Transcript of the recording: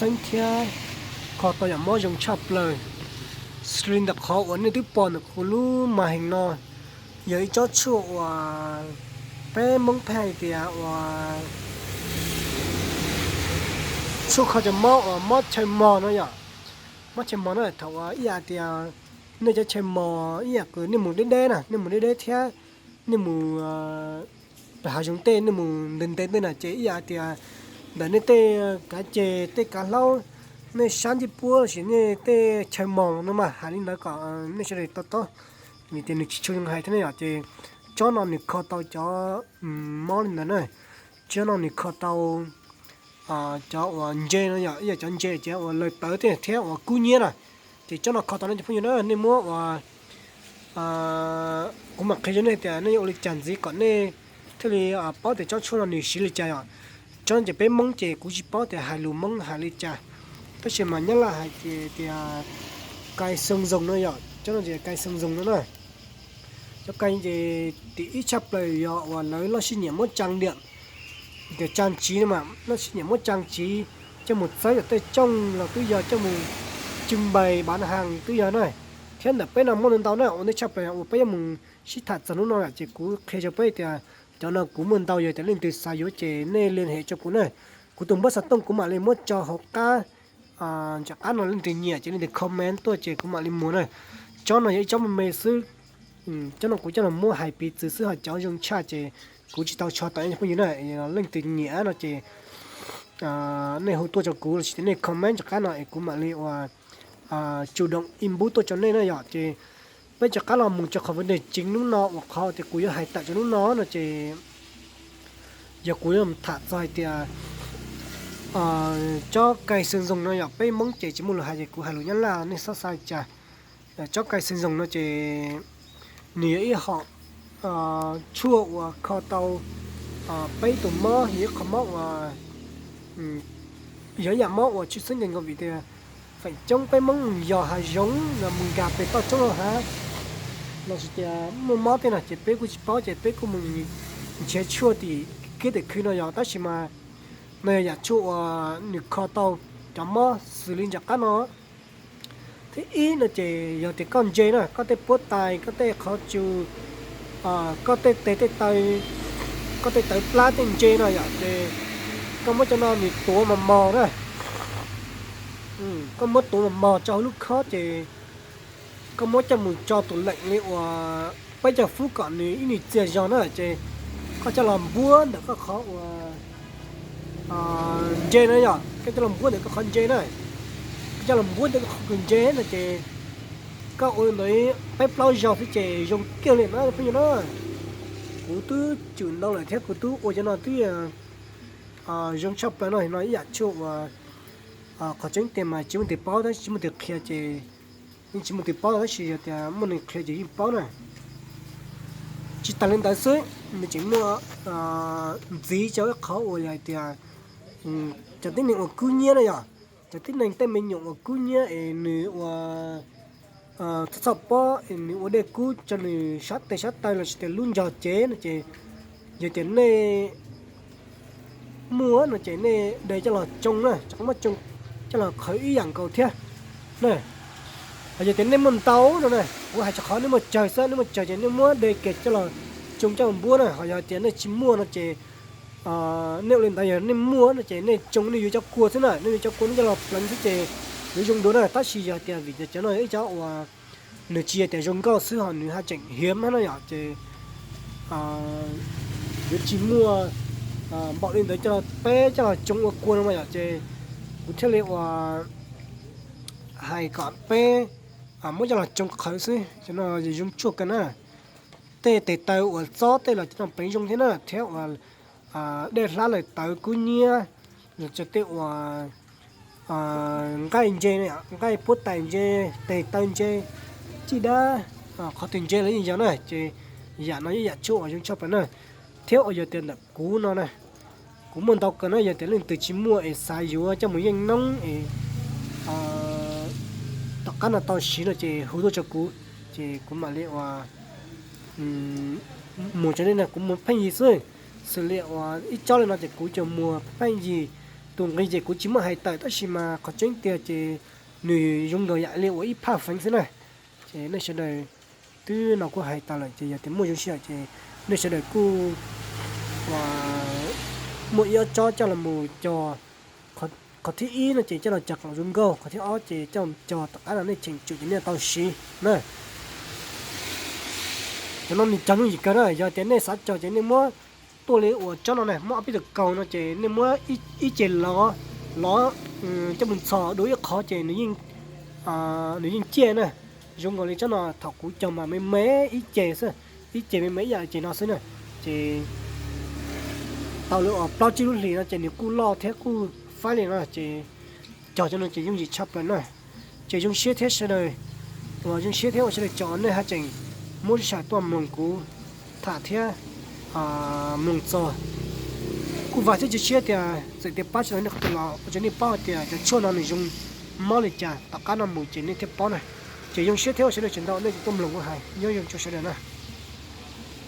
Xeeb thiab kho tau yam mob zoo tshaj plaws. Xws li ntawm qhov uas nej twb pom ntawm kuv lub mas hees no, yog ib tsob tshuaj uas peb Hmoob pheej hais tias uas tshuaj kho cov mob uas mob chaw mog no yom. Mob chaw mog no thaum uas ib yam tias nej cov chaw mog ib yam kws nej mus deb deb na, nej mus deb deb thiab nej mus hav zoov tej, nej mus ntev ntev tej na ces ib yam tias ntawm nej tej kav ces tej kav hlaub, nej sab ncej puab los sis nej tej chaw mog no mas hais li ntawd kom nej sawv daws to taub, vim tias nws tsis tshua zoo hais thiab ne yom. Ces tsob no nws kho tau cov mob li ntawd na. Tsob no nws kho tau cov uas ntse no yom, ib yam cov ntse ces uas laws tawv thiab uas kub hnyiab na. Ces tsob no kho tau no cov phooj ywg na, nej muab uas kuv mam qhia rau nej tias nej yuav ua li cas ntxiv kom nej thiaj li paub tias tsob tshuaj no nws siv li cas yom. Tsob no ces peb Hmoob ces kuv tsis paub tias hais lus Hmoob hais li cas, tab sis mas Nyab Laj hais tias, tias cai xương rồng no yom, tsob no ces cai xương rồng no na. Cov cai ces tim ib tshaj plaws yog uas lawv loj sij nyiam muab tsaa liam, tias tsaa tsiv no mas loj sij nyiam muab tsaa tsiv coj mus txawb tom tej tsooj los twb yog, coj mus trưng bày bán hàng twb yog na. Thiab ntawm peb no muaj ntau ntau na, ua ntej tshaj plaws uas peb yuav mus sib tham txog hnub no ces kuv qhia rau peb tias cov no kuv muaj ntau, yog tias leej twg xav yuav ces nej liên hệ rau kuv na. Kuv tus npawb xov tooj kuv mam li muab tso hauv qab. Ntawm qab no leej twg nyiam ces leej twg comment tuaj ces kuv mam li muag na. Tsob no yog ib tsob me me xwb. Tsob no kuv coj los muab hais piv txwv xwb, ho cov zoo tshaj ces kuv tsis tau tso tom nej phooj ywg na. Leej twg nyiam no ces nej hu tuaj rau kuv los sis nej comment ntawm qab no es kuv mam li uas chủ động inbox tuaj rau nej na yom. Ces peb rov qab los mus rau qhov vấn đề chính hnub no uas qhov tias kuv yuav hais tawm rau hnub no no ces yog kuv yuav tham txog hais tias tsob cai xương rồng no yom, peb Hmoob ces tsis muaj lus hais ces kuv hais lus Nyab Laj nej txhob xav li cas. Tsob cai xương rồng no ces nws yog ib hom tshuaj uas kho tau peb tus mob, yog ib qho mob uas yog ib yam mob uas tshwj xeeb kawg nkaus vim tias feem coob peb Hmoob yos hav zoov los mus nkag pem toj roob hauv hav los sis tias muaj mob tej no ces peb kuj tsis paub ces peb kuj mus nrhiav tshuaj tim kiab tim khw no yog, tab sis mas no yog yam tshuaj uas nws kho tau cov mob xws li ntawm qab no. Thib ib no ces yog tias koj ntse na, koj tej puab tais, koj tej qhov tsua, koj tej tes tej taw, koj tej tawv plab tej ntse no yom, ces koj muab cov no nws tuav mos mos na. Koj muab tuav mos mos tso hauv lub khob ces koj muab coj mus tso tủ lạnh li uas peb caug fub kom nws ib nyuag txias zog na, ces koj coj los npuab ntawm koj qhov uas ntse na yom, koj coj los npuab ntawm koj qhov ntse na, koj coj los npuab ntawm koj qhov kws ntse no ces koj ua li ntawd peb plaub zaug xwb ces zoo kiag li na phooj ywg na. Kuv twb cwm ntau lawm thiab kuv twb ua cov no twb zoo tshaj plaws no, no ib yam tshuaj uas qhov tseeb tiag mas tsis muaj tus paub tab sis tsis muaj tus qhia ces yeej tsis muaj tus paub tab sis yog tias muaj neeg qhia ces yeej paub na. Tsis tas li ntawd xwb, nws tseem muaj ntxiv rau ib qhov uas yog hais tias cov tib neeg uas kub hnyiab na yom, cov tib neeg tej me nyuam uas kub hnyiab es nws ua txhob txhob pob es nws ua dej kub rau nws sab tes sab taw los sis tias lub ntsog cev no ces yog tias nej muaj no ces nej de coj los tsoo na, tsoo muab tsoo coj los qhwv ib yam nkaus thiab na. Ho yog tias nej muaj ntau no na, kuv hais rau qhov nej muaj tsawg xwb, nej muaj tsawg ces nej muab de kiag coj los tsoo coj los npuab na. Ho yog tias nej tsis muaj no ces nej ua li ntawd, yog nej muaj no ces nej tsoo nej yuav cov kua xwb na, nej yuav cov kua nej coj los pleev xwb ces yuav zoo dua na. Tab sis yog tias vim tias cov no ib cov uas nws tsis yog tias zoo nkauj xwb ho nws haj tseem hiếm no yom ces yuav tsis muaj npaum li ntawd coj los peb coj los tsoo ua kua no mas yom ces kuv thiaj li uas hais kom peb muab coj los tsoo qhwv xwb, cov no zoo tshuaj kawg na. Tej tes taw uas txob tej los cov no pleev zoo thiab na, thiab uas dej hlab lawm tawv kub hnyiab, los cov tej uas nqaij ntse, nqaij puab tais ntse, tes taw ntse, cij dab, qhov twg ntse los yeej yog na ces yam no yog yam tshuaj uas zoo tshaj plaws na. Thiab uas yog tias ntawm kuv no na, kuv muaj ntau kawg na, yog tias leej twg tsis muaj es xav yuav coj mus yeej noob es tom qab no tau siv no ces hu tuaj rau kuv, ces kuv mam li uas muag rau nej na, kuv muag pheej yig xwb. Xws li uas ib tsob li no ces kuv coj muag pheej yig, Tus nqi ces kuv tsis muab hais tawm tab sis mas qhov tseeb tiag ces nws zoo nkaus yam li uas ib phaj feev xwb na. Ces nej sawv daws twb no kuv hais tas lawm ces yog tias muaj zoo sij hawm ces nej sawv daws kuj muaj ib ob tsob coj los mus cog. Qhov thib ib no ces coj los cog kom zoo nkauj, qhov thib ob ces coj cog tom qab no nej cheem tsum ces nej tau siv na. Cov no nws cog yooj yim kawg na, yog tias nej xav cog ces nej muab tuaj li uas tsob no na, muab ob peb tug kaus no ces nej muab ib ce lov, lov coj mus ntxhov dua ib qho ces nws yeej ciaj na. Zoo nkaus li tsob no thaum kuv cog mas me me ib ce xwb, ib ce me me ib yam ces no xwb na. Ces tau li uas plaub tsib lub hlis no ces nws kuj loj thiab kuj faib li no ces cog cov no ces yooj yim tshaj plaws na. Ces zoo siab thiab sawv daws, uas zoo siab thiab ua sawv daws cov nej haj tseem muab sij hawm tuaj mloog kuv tham thiab mloog txog. Kuj vam thiab cia siab tias txawm tias pab tsis tau nej qhov twg los ua rau nej paub hais tias cov tshuaj no nws zoo mob li cas tom qab no mus ces nej thiaj paub na. Ces zoo siab thiab ua sawv daws tsis ntau nej tsis tuaj mloog kuv hais, nyob zoo tso sawv daws na.